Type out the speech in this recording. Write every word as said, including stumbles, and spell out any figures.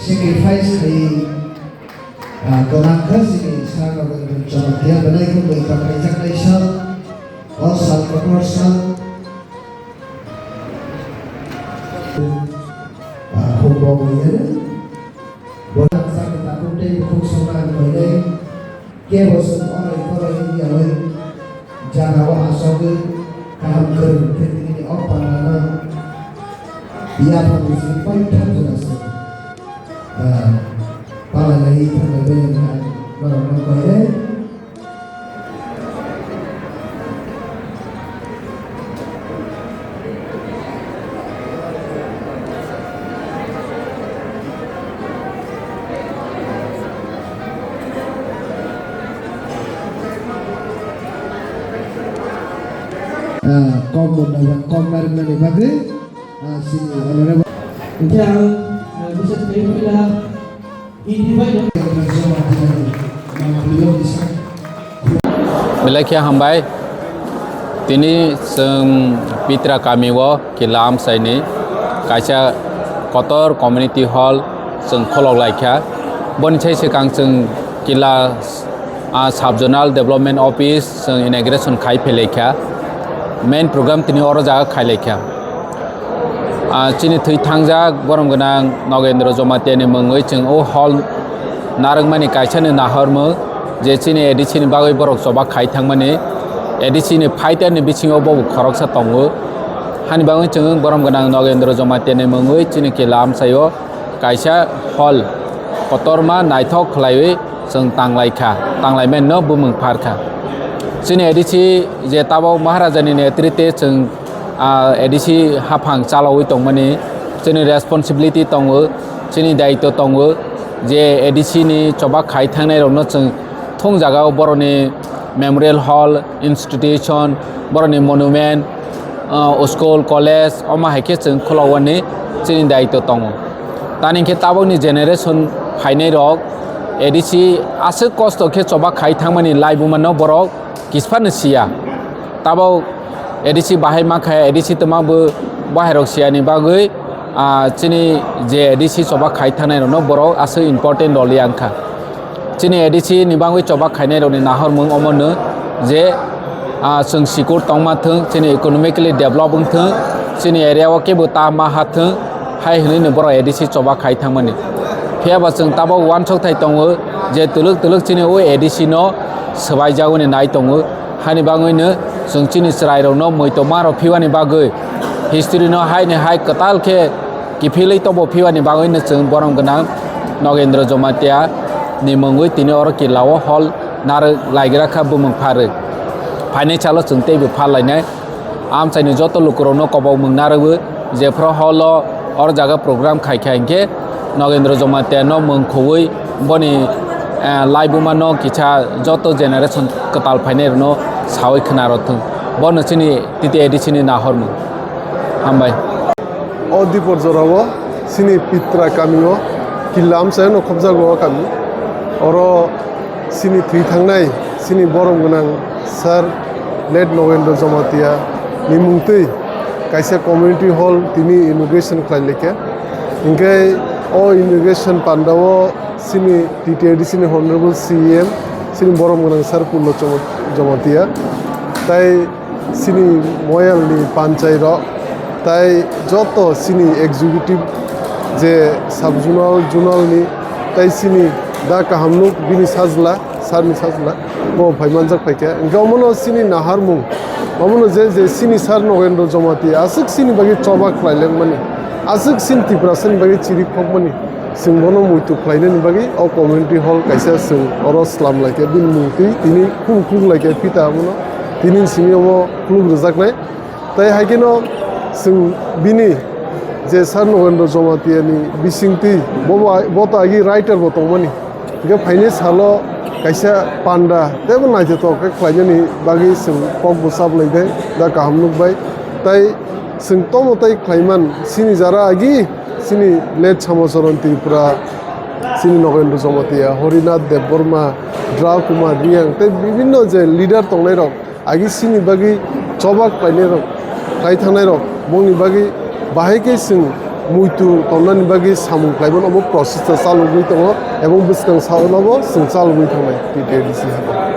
Sacrifice khai, ah, kwbang khe chini sir rok ni chwng tiya belai khe bui tongthai jaknai sal, o sal kotor sal. Ah, khum bo wngya. Bo tak sak tak tei khum sona wngya. Kebo chwng orai torai wngyawi jagao achogwi kaham kwrwng khe tini o panano yaphangni simi poitha jora se, ah, palailaiwi thanglaibai wngkha norokno koinai. Ah, kok mwnai ba kok narwknani bagwi, ah, chini honorable. Hwnkhe ang, ah, bisa twi phila. Belai khe hambai. Tini chwng Pitra kamio Killa Amchaini kaisa kotor community hall chwng kholok laikha. Boni sai swkang chwng Killa, ah, Sub Zonal Development Office chwng inauguration khai phailaikha. Main program tini oro jaga khailaikha. Ah, chini thwi thangjak borom gwnang Nogendra Jamatia ni mungwi chwng o hall narwkmani kaisa ni nahormung je chini A D C ni bagwi borok choba khai thangmani, A D C ni fighter ni bisingo bobo khoroksa tongo. Hani bagwi chwng borom gwnang Nogendra Jamatia ni mungwi chini Killa Amchaio kaisa hall kotorma naithok khlaiwi chwng tanglaikha, tanglaimani no bumung pharkha. Chini A D C je tabok Maharaja ni netrite chwng, ah, A D C haphang chalawi tongmani chini responsibility tongo, chini daitw tongo je A D C ni choba khai thangnai rokno chwng thung jagao boroni memorial hall, institution, boroni monument, ah, school, college, omo hai khe chwng khulogwani chini daitw tongo. Tani khe tabokni generation phainai rok A D C aswk kosto khe choba khai thangmani laibuma no borok kisphano siya. Tabok A D C bahai mankha, A D C twma bo bahai rok siyani bagwi, ah, chini je A D C choba khai thangnai rokno borok aswk important role ya wngkha. Chini A D C ni bagwi choba khainai rokni nahormung omono je, ah, chwng sikur tongma thwng, chini economically develop wng thwng, chini area o kebo ta ma ha thwng, hai hwnwi no borok A D C choba khai thangmani. Phiya ba chwng tabok uansuk thai tongo je twlwk twlwk chini o A D C no swbai jagoni nai tongo. Hani bagwino chwng chini chwrairokno muitu ma rw phiwani bagwi, history no haini hai kwtal khe kiphilwi tobo phiwani bagwino chwng borom gwnang Nogendra Jamatia ni mungwi tini oro Killa o hall narwk laigra kha bumung pharwi. Phainai salo chwng teibo phar lainai. Amchaini joto lukurokno kobok mung narwgo, jephru hall o or jaga program khai kha hinkhe Nogendra Jamatia no mung khobwi boni, eh, laibuma no kisa joto generation kwtal phainai rokno sawi khna rw thung. Bono chini T T A D C ni nahormung. Hambai. O dipor jorao chini Pitra kamio Killa Amchaino khobjago o kami. Oro chini thwi thangnai chini borom gwnang sir late Nogendra Jamatia ni mungtwi kaisa community hall tini inauguration khlai laikha. Hinkhe o inauguration pandao chini T T A D C ni Honorable C E M Chini borom gwnang sir Purno Chom-, Jamatia, tai chini Moyal ni panchai rok, tai joto chini executive je sub zonal, zonal ni, tai chini da Kahamnuk bini sajla, sir ni sajla, bo phai manjak phaikha. Hingke omono chini naharmung, omono je, je chini sir Nogendra Jamatia aswk chini bagwi choba khlailengmani, aswk chini Tiprasa ni bagwi chiri khokmani. Chwng bono muitu khlainani bagwi o community hall kaisa chwng oro slam laikha, bini mung twi tini khum khum laikha, phita abono tini simi omo khuluk rwjaknai. Tai hai kheno chwng bini je sir Nogendra Jamatia ni bisingtwi bo bo, bo to agi writer bo tongmani. Hingke phaini salo kaisa panda teibo naithothok khe khlainani bagwi chwng kok bo chap lai de, da Kahamnuk bai. Tai chwng tomo tai khlaiman chini jara agi chini late Samacharan Tripura, chini Nogendra Jamatia, Harinath Debbarma, Dra Kumar Reang tei bibinno je leader tongnai rok, agi chini bagwi choba khlainai rok, khlai thangnai rok, bongni bagwi bahai khe chwng muitu tonnani bagwi samung khlaimano obo process ta chalogwi tongo, ebong bwskang salobo chwng chalogwi thangnai T T A D C ha.